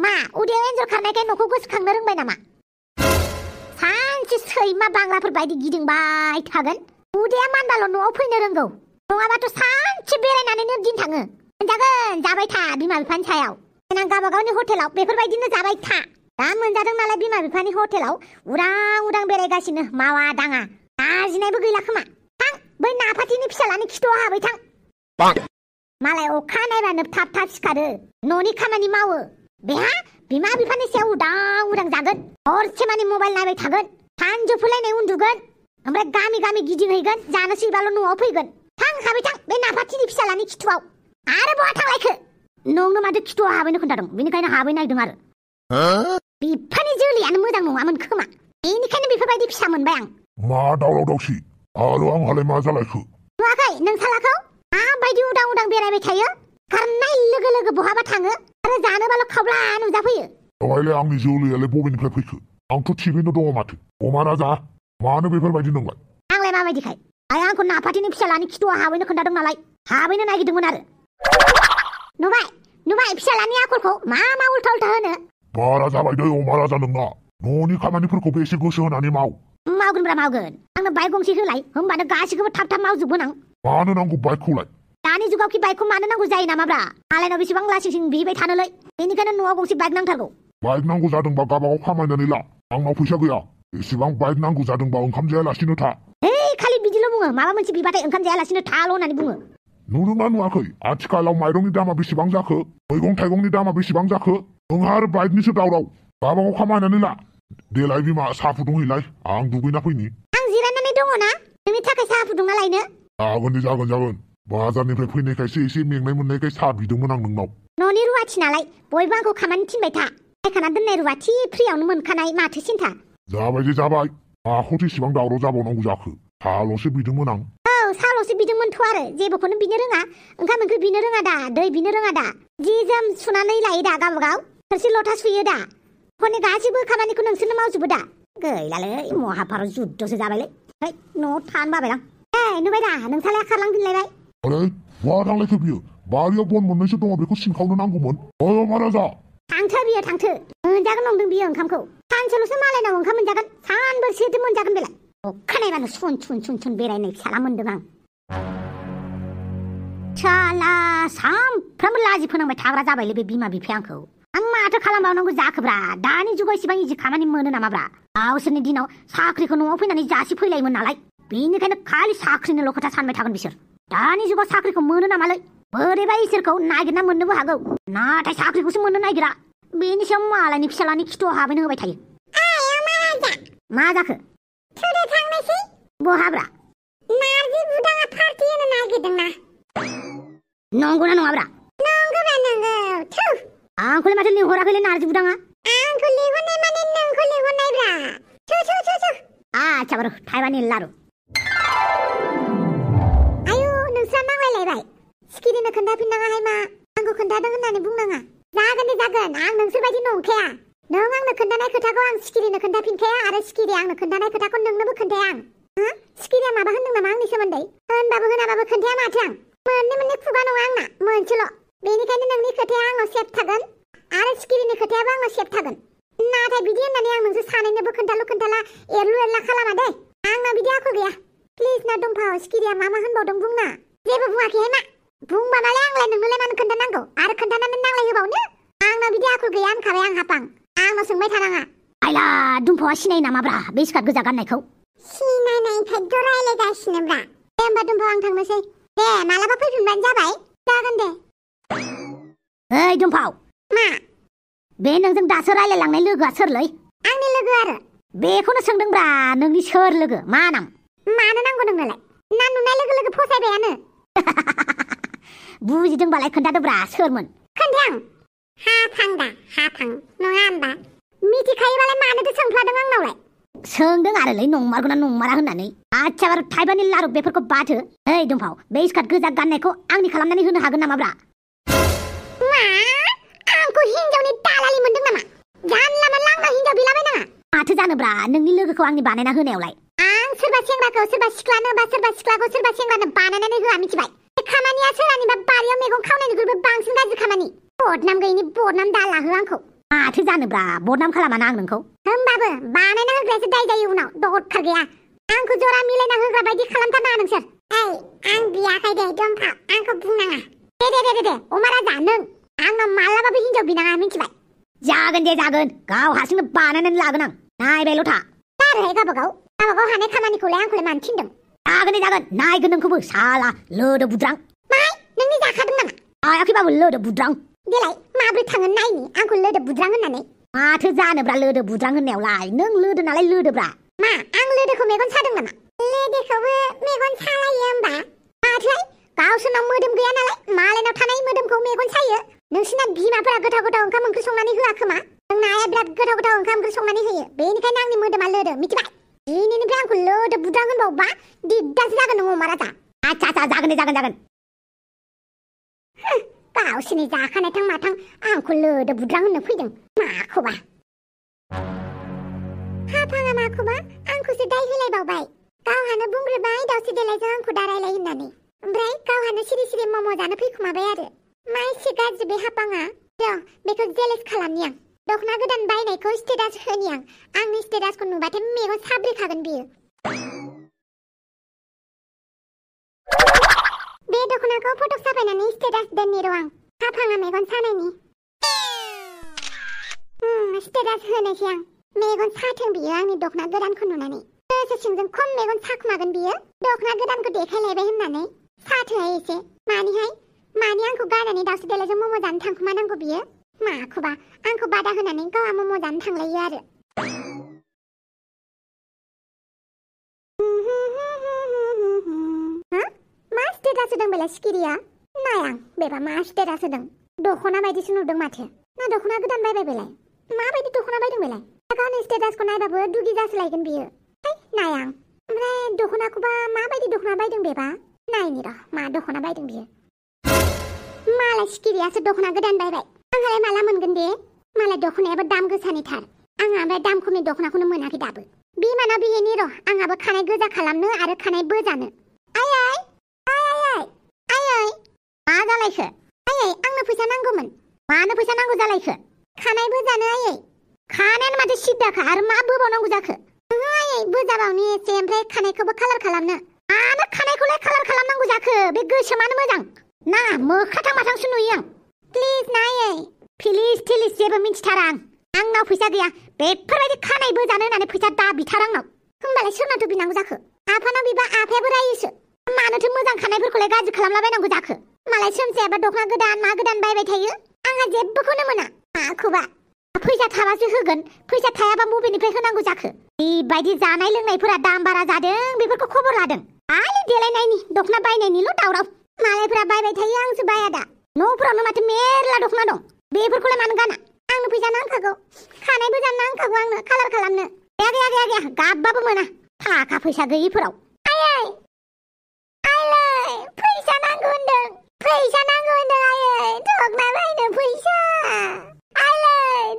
मा उदैयाव एन्जर खारनायखाय न'खौ गोसोखांनो रोंबाय नामा? सानसे सैमा बांग्लाफोर बायदि गिदिंबाय थागोन। उदैया मानबाल' न'आव फैनो रोंगौ। नङाबाथ' सानसे बेरायनानैनो दिन थाङो। मोनजागोन जाबाय था बिमा बिफानि सायाव। देनां गावबा गावनि हटेलाव बेफोरबायदिनो जाबाय था। दा मोनजादों नालाय बिमा बिफानि हटेलाव उदां उदां बेरायगासिनो मावा दाङा। लाजिनायबो गैला खोमा। थां बै नाफाथिनि फिसालानि खिथुआव हाबै थां। मालाय अखा नायबानो थाब थाब सिखारो न'नि खामानि मावो। बेहा बिमा बिफानि सायाव उदां उदां जागोन। हरसे मानि मबाइल नायबाय थागोन। सानजौफुलायनाय उन्दुगोन। ओमफ्राय गामि गामि गिदिंहैगोन। जानोसैबाल' न'आव फैगोन। थां हाबै थां बे नाफाथिनि फिसालानि खिथुआव। आरो बहा थांलायखो? नोंनो माथो खिथुआव हाबैनो खोन्थादों। बेनिखायनो हाबै नायदों आरो। बिफानि जोलैयानो मोजां नङामोन खोमा। बेनिखायनो बेफोरबायदि फिसा मोनबाय आं। मा दावराव दावसि? आरो आंहालाय मा जालायखो? नुवाखै नोंसालाखौ? माबायदि उदां उदां बेरायबाय थायो। खारनाय लोगो लोगो बहाबा थाङो आरो जानोबाल' खावब्ला नुजाफैयो। दहायलाय आंनि जोलैयालाय बबेनिफ्राय फैखो? आंथ' थिगैनो दङ माथो। अमा राजा मानो बेफोरबायदि नंबाय? आंलाय माबायदिखाय? आंखौ नाफाथिनि फिसालानि खिथुआव हाबैनो खोन्थादों नालाय हाबैनो नागिरदोंमोन आरो। नुबाय फिसालानि आखलखौ मा उल्था उल्था होनो। बारा जाबाय दै अमा राजा नोंना। न'नि खामानिफोरखौबो एसे गोसो होनानै माव। मावगोनब्रा मावगोन। आंनो बाइक गंसे होलाय होमबानो गासिखौबो थाब थाब मावजोबगोन आं। मानो नांगौ बाइकखौलाय? दानि जुगावखि बाइकखौ मानो नांगौ जायो नामाब्रा? मालायनाव बेसेबां लासिं बिबाय थानोलै। बेनिखायनो न'आव गंसे बाइक नांथारगौ। बाइक नांगौ जादोंबा गावबागाव खामायनानै ला। आंनाव फैसा गैया। एसेबां बाइक नांगौ जादोंबा ओंखाम जायालासिनो था। खालि बिदिल' बुङो। माबा मोनसे बिबाथाय ओंखाम जायालासिनो थाल' होननानै बुङो। नुदोंना नुवाखै? आथिखालाव माइरंनि दामा बेसेबां जाखो? मैगं थाइगंनि दामा बेसेबां जाखो? नोंहा आरो बाइकनिसो दावराव। गावबागाव खामायनानै ला। देलाय बिमा साहा फुदुंहैलाय। आं दुगैना फैनि। आं जिरायनानै दङ ना। नोंनि थाखाय साहा फुदुंना लायनो? जागोन। बाजारनिफ्राय फैनायखायसो एसे मेंनाय मोननायखाय साहा बिदोंमोन आं नोंनाव। न'नि रुवाथि नालाय बयबो आंखौ खामानि थिनबाय था। बायखाना दोननाय रुवाथि फ्रियावनो मोनखानाय माथो सिन्था। जाबाय। माखौथो इसेबां दावराव जाबावनांगौ जाखो? साहाल'सो बिदोंमोन आं। साहाल'सो बिदोंमोनथ' आरो जेबोखौनो बिनो रोङा। ओंखाम ओंख्रि बिनो रोङा दा। दै बिनो रोङा दा। जि जोम सुनानै लायो दा गावबागाव। थोरसि लथा सुयो दा। न'खरनि गासिबो खामानिखौ नोंसोरनो मावजोबो दा। गैलालै महाभारत जुद्धसो जाबायलै। न'आव थानो बाबाय आं। नुबाय दा नोंसालाय खारलांफिनलायबाय। अरे बहा थांलायखो बियो? बारियाव बन मोननैसो दङ बेखौ सिनखावनो नांगौमोन। अमा राजा थांथो मोनजागोन नंदों बियो ओंखामखौ। सानसेल'सो मालायनाव ओंखाम मोनजागोन। सानबोरसेथो मोनजागोन बेलाय। अखानायबानो सुन बेरायनाय फिसाला मोनदों आं। साला सामफ्रामबो लाजि फोनांबाय थाग्रा जाबायलै बे बिमा बिफाया आंखौ। आं माथो खालामबावनांगौ जाखोब्रा? दानि जुगाव इसेबां इजि खामानि मोनो नामाब्रा? गावसोरनि दिनाव साख्रिखौ न'आव फैनानै जासि फैलायोमोन नालाय। बेनिखायनो खालि साख्रिनिल' खोथा सानबाय थागोन बिसोर। दानि जुगाव साख्रिखौ मोनो नामालै? बोरैबा इसोरखौ नागिरना मोननोबो हागौ। नाथाय साख्रिखौसो मोननो नागिरा। बेनि सायाव मालायनि फिसालानि खिथुआव हाबैनो होबाय थायो। मा जाखो? थोदो थांनोसै। बहाब्रा? नारजि बुदाङा पार्टि होनो नागिरदोंना। नंगौना नङाब्रा? नंगौब्रा नंगौ। थु आंखौलाय माथो लिंहराखैलै नारजि बुदाङा? आंखौ लिंहरनाय माने नोंखौ लिंहरनायब्रा। थु आच्छा बारु थाइबानि लारु। आयु नोंस्रा नांलायलायबाय। सिखिरिनो खोन्थाफिननाङाहाय मा। आंखौ खोन्थादों होननानै बुंनाङा। जागोन आं नोंसोरबायदि नंखाया। नों आंनो खोन्थानाय खोथाखौ आं सिखिरिनो खोन्थाफिनखाया आरो सिखिरिया आंनो खोन्थानाय खोथाखौ नोंनोबो खोन्थाया आं। सिखिरिया माबा होनदों नामा आंनि सोमोन्दै? होनबाबो होनाबाबो खोन्थाया माथो आं। मोननै खुगा नङा आंना मोनसेल'। बेनिखायनो नोंनि खोथाया आंनाव सेफ थागोन आरो सिखिरिनि खोथायाबो आंनाव सेफ थागोन। नाथाय बिदि होननानै आं नोंसोर सानैनोबो खोन्थाला एरलु एरला खालामा दे। आंनाव बिदि आखल गैया। प्लिज ना दंफाव सिखिरिया मा होनबावदों बुंना। जेबो बुङाखैहाय मा। बुंबालाय आंलाय नोंनोलाय मानो खोन्थानांगौ आरो खोन्थानानै नांलाय होबावनो? आंनाव बिदि आखल गैया होनखाबाय आं हापां। आंनाव सोंबाय थानाङा। आइला दुमफावआ सिनायो नामाब्रा बे स्कार्ट गोजा गाननायखौ? सिनायनायनिफ्रायथ' रायलायगासिनोब्रा। दे होमबा दुमफाव आं थांनोसै। दे मालाबा फैफिनबानो जाबाय। जागोन दे। ओइ दुमफाव। मा? बे नोंजों दासो रायलायलांनाय लोगोआ सोरलै? आंनि लोगो आरो। बेखौनो सोंदोंब्रा नोंनि सोर लोगो मा नाम? मानो नांगौ नोंनोलाय? ना नुनाय लोगो फसायबायानो। बुजिदोंबालाय खोन्थादोब्रा सोरमोन? खोन्थायां। हाफां नङा होनबा? मिथिखायोबालाय मानोथो सोंफ्लादों आंनावलाय? सोंदों आरोलै नंमारगौना नंमारा होननानै। आच्छा बारु थाइबानि लारु बेफोरखौ बाथो। ओइ दुमफाव बे स्कार्ट गोजा गाननायखौ आंनि खालामनानै होनो हागोन नामाब्रा? मा? आंखौ हिनजावनि दालालि मोनदों नामा? जानला मोनला आंनाव हिनजाव बिलाबायनाङा। माथो जानोब्रा नोंनि लोगोखौ आंनि बानायना होनायावलाय? आं सोरबा सेंग्राखौ सोरबा सिख्लानो बा सोरबा सिख्लाखौ सोरबा सेंग्रानो बानायनानै होआ मिथिबाय? बे खामानिया सोरनिबा बारियाव मैगं खावनायनिख्रुइबो बांसिन गाज्रि खामानि। बदनाम गैयिनि बदनाम दाला हो आंखौ। माथो जानोब्रा बदनाम खालामाना आं नोंखौ होमबाबो बानायना होग्रायासो दाय जायो उनाव दरखार गैया आंखौ जरा मिलायना होग्रा बायदि खालामथारनाङा नोंसोर आं बियाखै दे दंखा आंखौ बुंनाङा दे अमा राजा नों आंनाव मालाबाबो हिनजाव बिनाङा मिथिबाय जागोन दे जागोन गाव हारसिंनो बानायनानै लागोन आं नायबायल' था आरोहाय गावबागाव हानाय खामानिखौलाय आंखौलाय मानो थिनदों जागोन दे जागोन नायगोन नोंखौबो साला लोदो बुद्रां माय नोंनि जाखादों नामा जायाखैबाबो लोदो बुद्रां देलाय माब्रै थाङो नायनि आंखौ लोदो बुद्रां होननानै माथो जानोब्रा लोदो बुद्रां होननायावलाय नों लोदो नालाय लोदोब्रा मा आं लोदोखौ मेगन सादों नामा लोदोखौबो मेगन सालायो होमबा माथोलाय गावसोरनाव मोदोम गैया नालाय मालायनाव थानाय मोदोमखौ मेगन सायो नोंसिना बिमाफोरा गोथाव ओंखाम ओंख्रि संनानै होआ खोमा जोंना आइया बिराद गोथाव ओंखाम ओंख्रि संनानै होयो बेनिखायनो आंनि मोदोमा लोदो मिथिबाय दिनैनिफ्राय आंखौ लोदो बुद्रां होनबावबा दिगदारसो जागोन नों अमा राजा आच्छा जागोन दे जागोन गावसोरनि जाखानाय थां माथां आंखौ लोदो बुद्रां होननो फैदों माखौबा हाफाङा माखौबा आंखौसो दाय होलायबावबाय गावहानो बुंग्रोबाय दावस्रि देलायजों आंखौ दारायलाय होननानै ओमफ्राय गावहानो सिरि मम' जानो फैखुमाबाय आरो मा एसे गाज्रि बे हाफाङा र' बेखौ जेलेस खालामनि आं दख'ना गोदान बायनायखौ स्टेटास होनि आं आंनि स्टेटासखौ नुबाथाय मेगन साब्रैखागोन बियो बे दख'नाखौ फटक साफायनानै स्टेटास दोननि र' आं हाफाङा मेगन सानायनि स्टेटास होनोसै आं मेगन साथों बियो आंनि दख'ना गोदानखौ नुनानै गोसो सिंजों खम मेगन साखुमागोन बियो दख'ना गोदानखौ देखायलायबाय होननानै साथोहाय एसे मानि आंखौ गारनानै दावस्रि देलायजों मम' जानो थांखुमानांगौ बियो माखौबा आंखौ बादा होनानै गावहा मम' जानो थांलायो आरो मा स्टेटास होदों बेलाय सिखिरिया नायां बेबा मा स्टेटास होदों दख'ना बायदिसो नुदों माथो ना दख'ना गोदान बायबाय बेलाय माबायदि दख'ना बायदों बेलाय गावनि स्टेटासखौ नायबाबो दुगि जासोलायगोन बियो नायां ओमफ्राय दख'नाखौबा माबायदि दख'ना बायदों बेबा नायनि र' मा दख'ना बायदों बियो मालाय सिखिरियासो दख'ना गोदान बायबाय आंहालाय माला मोनगोन दे मालाय दख'नायाबो दाम गोसानिथार आंहा ओमफ्राय दाम खमनि दख'नाखौनो मोनाखै दाबो बिमानाव बिहैनि र' आंहाबो खानाय गोजा खालामनो आरो खानाय बोजानो आयै मा जालायखो आयै आंनो फैसा नांगौमोन मानो फैसा नांगौ जालायखो खानाय बोजानो आयै खानायानो माथो सिद्दाखा आरो मा बोबावनांगौ जाखो आयै बोजाबावनि एसे ओमफ्राय खानायखौबो कालार खालामनो मानो खानायखौलाय कालार खालामनांगौ जाखो बे गोसोमानो मोजां ना मोखाथां माथांसो नुयो आं प्लिज नायै फिलिस थिलिस जेबो मिन्थिथारा आंनाव फैसा गैया बेफोरबायदि खानाय बोजानो होननानै फैसा दा बिथार आंनाव होमबालाय सोरनावथ' बिनांगौ जाखो आफानाव बिबा आफायाबो रायोसो मानोथो मोजां खानायफोरखौलाय गाज्रि खालामलाबायनांगौ जाखो मालाय सोमजायाबा दख'ना गोदान मा गोदान बायबाय थायो आंहा जेबोखौनो मोना माखौबा फैसा थाबासो होगोन फैसा थायाबा बबेनिफ्राय होनांगौ जाखो बेबायदि जानाय लोंनायफोरा दाम बारा जादों बेफोरखौ खबर लादों आलि देलायनायनि दख'ना बायनायनिल' दावराव मालायफोरा बायबाय थायो आंसो बाया दा न'फोरावनो माथो मेरला दख'ना दं बेफोरखौलाय मानो गाना आंनो फैसा नांखागौ खानायबो जानो नांखागौ आंनो कालार खालामनो गैया गाबबाबो मोना थाखा फैसा गैयिफोराव आयै फैसा नांगौ होनदों आयै दख'ना बायनो फैसा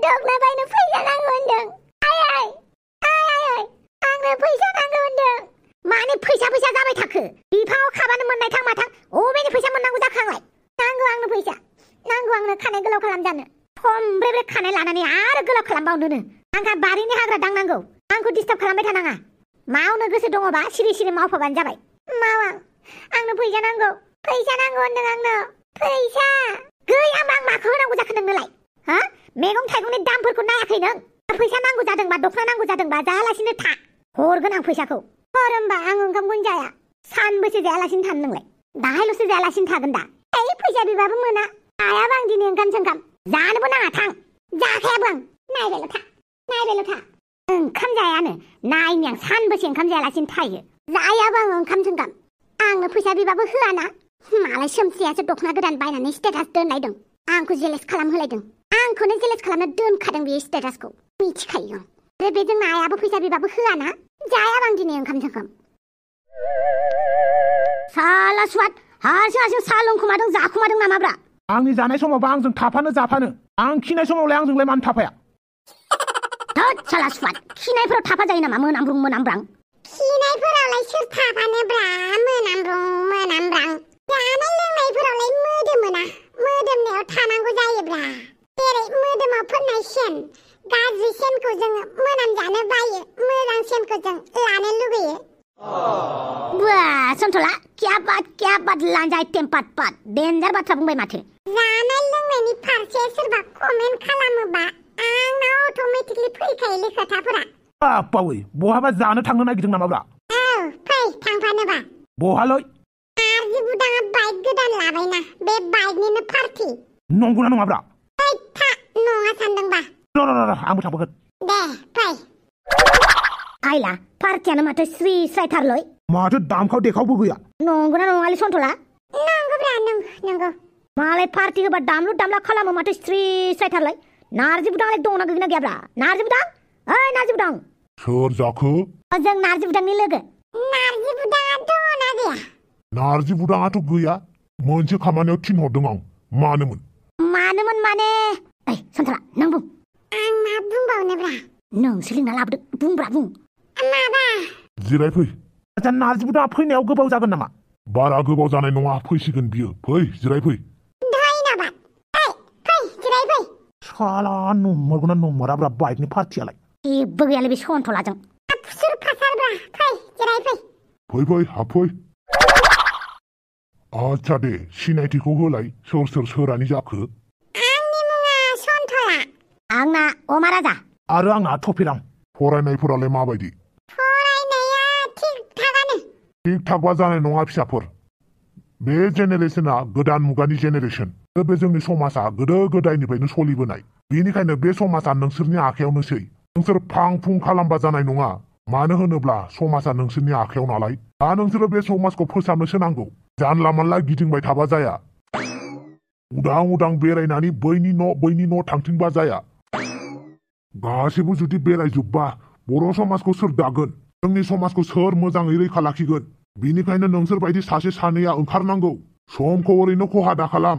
दख'ना बायनो फैसा नांगौ होनदों आयै आंनो फैसा नांगौ होनदों माने फैसा जाबाय थाखो बिफाङाव खाबानो मोननाय थां माथां अबेनि फैसा मोननांगौ जाखो आंलाय नांगौ आंनो फैसा नांगौ आंनो खानाय गोलाव खालामजानो खमब्रे खानाय लानानै आरो गोलाव खालामबावनोनो आंहा बारिनि हाग्रा दांनांगौ आंखौ डिस्टार्ब खालामबाय थानाङा मावनो गोसो दङबा सिरि मावफाबानो जाबाय मावा आंनो फैसा नांगौ होनदों आंनो फैसा गैयाबा आं माखौ होनांगौ जाखो नोंनोलाय मैगं थाइगंनि दामफोरखौ नायाखै नों फैसा नांगौ जादोंबा दख'ना नांगौ जादोंबा जायालासिनो था हरगोन आं फैसाखौ हर होमबा आं ओंखामखौनो जाया सानबैसे जायालासिनो थानो नोंलाय दाहायल'सो जायालासिनो थागोन दा फैसा बिबाबो मोना जायाबा आं दिनै ओंखाम जानोबो नाङा थां जाखायाबो आं नायबायल' था ओंखाम जायानो नायनि आं सानबैसे ओंखाम जायालासिनो थायो जायाबा आं ओंखाम आंनो फैसा बिबाबो होआना मालाय सोमस्रियासो दख'ना गोदान बायनानै स्टेटास दोनलायदों आंखौ जेलेस खालामहोलायदों आंखौनो जेलेस खालामनो दोनखादों बे स्टेटासखौ मिथिखायो आरो बे जोंना आइयाबो फैसा बिबाबो होआना जायाबा आं दिनै ओंखाम साला सुवाद हारसिं सा लोंखुमादों जाखुमादों नामाब्रा आंनि जानाय समावबा आंजों थाफानो जाफानो आं खिनाय समावलाय आंजोंलाय मानो थाफाया थोद साला सुवाद खिनायफोराव थाफा जायो नामा मोनामब्रां खिनायफोरावलाय सोर थाफानोब्रा मोनामब्रां जानाय लोंनायफोरावलाय मोदोमोना मोदोमनायाव थानांगौ जायोब्रा जेरै मोदोमाव फोननाय सेनखौ जोङो मोनामजानो बायो मोजां सेनखौ जों लानो लुगैयो Wah, Sontola, क्या बात लांजाय टेम्पाट पाट डेन्जार बाथ्रा बुंबाय माथो जानाय लोंनायनि फारसे सोरबा कमेन्ट खालामोबा आंनाव अट'मेटिकलि फैखायोलै खोथाफोरा बावै बहाबा जानो थांनो नागिरदों नामाब्रा औ फै थांफानोबा बहालै नारजि बुदाङा बाइक गोदान लाबायना बे बाइकनिनो पार्टि नंगौना नङाब्रा फै था नङा सानदोंबा र' आंबो थांफागोन दे फै आइला पार्टियानो माथो स्रि स्रायथारलै माथो दामखाव देखावबो गैया नंगौना नङालै सन्थला नंगौब्रा नंगौ मालाय पार्टि होबा दामलु दामला खालामो माथो स्रि स्रायथारलै नारजि बुदाङालाय दंना गैगोना गैयाब्रा नारजि बुदां ओइ नारजि बुदां सोर जाखो जों नारजि बुदांनि लोगो नारजि बुदाङा दङना गैया नारजि बुदाङाथ' गैया मोनसे खामानियाव थिनहरदों आं मानोमोन माने ओइ सन्थला नों बुं आं मा बुंबावनोब्रा नोंसो लिंना लाबोदों बुंब्रा बुं माबा जिरायफै आच्छा नारजि बुदाङा फैनायाव गोबाव जागोन नामा बारा गोबाव जानाय नङा फैसिगोन बियो फै जिरायफै धन्यबाद फै जिरायफै साला नंमारगौना नंमाराब्रा बाइकनि पार्टियालाय जेबो गैयालै बे सन्थलाजों फुसुर फासारब्रा फै जिरायफै फै हाबफै आच्छा दे सिनायथिखौ होलाय सोर सोरानि जाखो आंनि मुङा सन्थला आंना अमा राजा आरो आंना थफिरां फरायनायफोरालाय माबायदि फरायनाया थिग थागानो थिग थाकबा जानाय नङा फिसाफोर बे जेनेरेशना गोदान मुगानि जेनेरेशन बे जोंनि समाजा गोदो गोदायनिफ्रायनो सोलिबोनाय बेनिखायनो बे समाजा नोंसोरनि आखायावनोसै नोंसोर फां फुं खालामबा जानाय नङा मानो होनोब्ला समाजा नोंसोरनि आखायाव नालाय दा नोंसोरो बे समाजखौ फोसाबनोसो नांगौ जानला मानला गिदिंबाय थाबा जाया उदां बेरायनानै बैनि न' थांथिंबा जाया गासैबो जुदि बेरायजोबबा बर' समाजखौ सोर दागोन जोंनि समाजखौ सोर मोजाङै रैखा लाखिगोन बेनिखायनो नोंसोर बायदि सासे सानैया ओंखारनांगौ समखौ ओरैनो खहा दा खालाम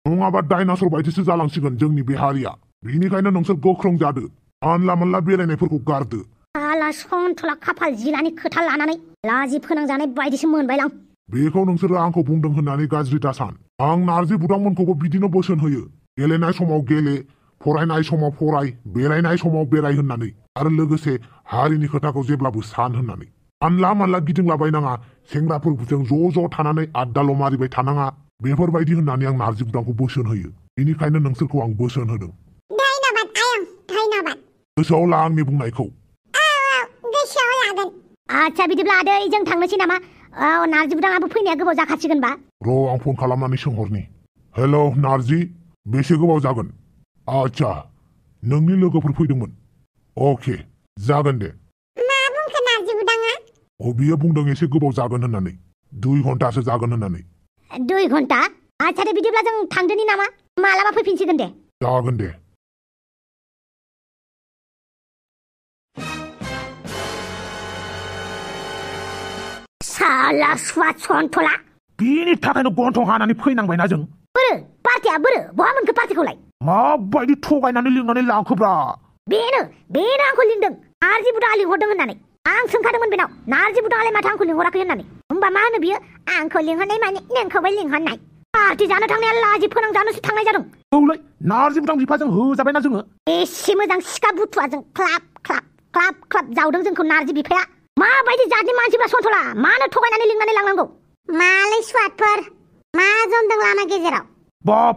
नङाबा डाइनासर बायदिसो जालांसिगोन जोंनि बे हारिया बेनिखायनो नोंसोर गोख्रों जादो जानला मानला बेरायनायफोरखौ गारदो आला सन्थला खाफाल जिलानि खोथा लानानै लाजि फोनांजानाय बायदिसो मोनबायलां बेखौ नोंसोरो आंखौ बुंदों होननानै गाज्रि दासान आं नारजि बुदांमोनखौबो बिदिनो बोसोन होयो गेलेनाय समाव गेले फरायनाय समाव फराय बेरायनाय समाव बेराय होननानै आरो लोगोसे हारिनि खोथाखौ जेब्लाबो सान होननानै जानला मानला गिदिंलाबायनाङा सेंग्राफोरजों ज' थानानै आड्डाल' मारिबाय थानाङा बेफोरबायदि होननानै आं नारजि बुदांखौ बोसोन होयो बेनिखायनो नोंसोरखौ आं बोसोन होदों धन्यबाद गोसोआव ला आंनि बुंनायखौ गोसोआव लागोन आच्छा बिदिब्ला आदै जों थांनोसै नामा नारजि बुदाङाबो फैनाया गोबाव जाखासिगोनबा र' आं फन खालामनानै सोंहरनि हेलौ नारजि बेसे गोबाव जागोन आच्छा नोंनि लोगोफोर फैदोंमोन अके जागोन दे मा बुंखो नारजि बुदाङा बियो बुंदों एसे गोबाव जागोन होननानै 2 घन्टासो जागोन होननानै 2 घन्टा आच्छा दे बिदिब्ला जों थांदोनि नामा मालाबा फैफिनसिगोन दे जागोन दे साला स्वाद सन्थला बेनि थाखायनो गन्थं हानानै फैनांबायना जों पार्टिया बहा मोनखो पार्टिखौलाय माबायदि थगायनानै लिंनानै लांखोब्रा बेनो आंखौ लिंदों नारजि बुदाङा लिंहरदों होननानै आं सोंखादोंमोन बेनाव नारजि बुदाङालाय माथो आंखौ लिंहराखै होननानै होमबा मा होनो बियो आंखौ लिंहरनाय माने नोंखौबो लिंहरनाय पार्टि जानो थांनाया लाजि फोनांजानोसो थांनाय जादों औलै नारजि बुदां बिफाजों होजाबायना जोङो एसे मोजां सिखा बुथुवाजों क्लाप जावदों जोंखौ नारजि बिफाया माबायदि जातनि मानसिफ्रा सन्थला मानो थगायनानै लिंनानै लांनांगौ मालाय स्वादफोर मा जमदों लामा गेजेराव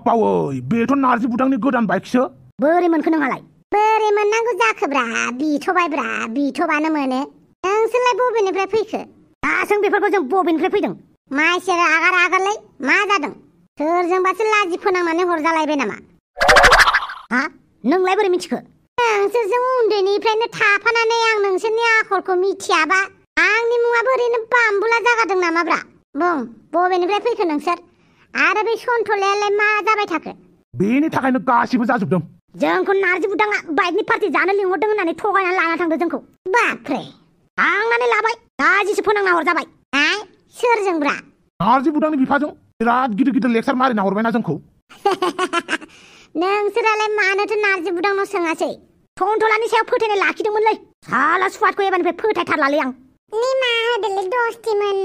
बावै बेथ' नारजि बुदांनि गोदान बाइकसो बोरै मोनखो नोंहालाय बोरै मोननांगौ जाखोब्रा बिथ'बायब्रा बिथ'बानो मोनो नोंसोरलाय बबेनिफ्राय फैखो दासों बेफोरखौ जों बबेनिफ्राय फैदों माइसो आगारलाय मा जादों सोरजोंबासो लाजि फोनांनानै हरजालायबाय नामा हा नोंलाय बोरै मिथिखो नोंसोरजों उन्दैनिफ्रायनो थाफानानै आं नोंसोरनि आखलखौ मिथियाबा आंनि मुङाबो ओरैनो बाम्बुला जागादों नामाब्रा बुं बबेनिफ्राय फैखो नोंसोर आरो बे सन्थलायालाय मा जाबाय थाखो बेनि थाखायनो गासिबो जाजोबदों जोंखौ नारजि बुदाङा बाइकनि पार्टि जानो लिंहरदों होननानै थगायनानै लाना थांदों जोंखौ बाप्रे थांनानै लाबाय लाजिसो फोनांना हरजाबाय सोरजोंब्रा नारजि बुदांनि बिफाजों बिराद गिदिर लेक्सार मारिना हरबायना जोंखौ नोंसोरालाय मानोथो नारजि बुदांनाव सोङासै सन्थलानि सायाव फोथायनाय लाखिदोंमोनलै साला स्वादखौ एबारनिफ्राय फोथायथारलालै आं निमाहा होदोलै दस्तिमोन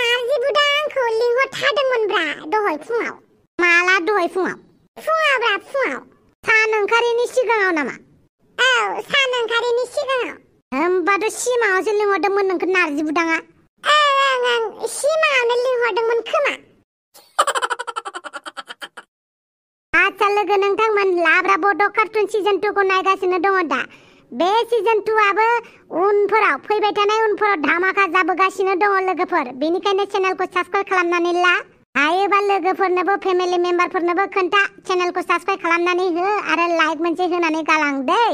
नारजि बुदांखौ लिंहरथारदोंमोनब्रा दहाय फुङाव माला दहाय फुङाव फुङाव सान ओंखारिनि सिगाङाव नामा औ सान ओंखारिनि सिगाङाव होमबाथ' सिमाङावसो लिंहरदोंमोन नोंखौ नारजि बुदाङा ओं सिमाङावनो लिंहरदोंमोन खोमा आच्छा लोगो नोंथांमोन लाब्रा बड' कार्टुन सिजन 2 खौ नायगासिनो दङ दा बे सिजन 2 आबो उनफोराव फैबाय थानाय उनफोराव धामाका जाबोगासिनो दङ लोगोफोर बेनिखायनो चेनेलखौ साबस्क्राइब खालामनानै ला हायोबा लोगोफोरनोबो फेमिलि मेम्बारफोरनोबो खोन्था चेनेलखौ साबस्क्राइब खालामनानै हो आरो लाइक मोनसे होनानै गालां दै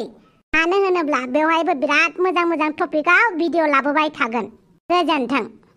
मानो होनोब्ला बेवहायबो बिराद मोजां टपिकआव भिडिअ लाबोबाय थागोन गोजोन्थों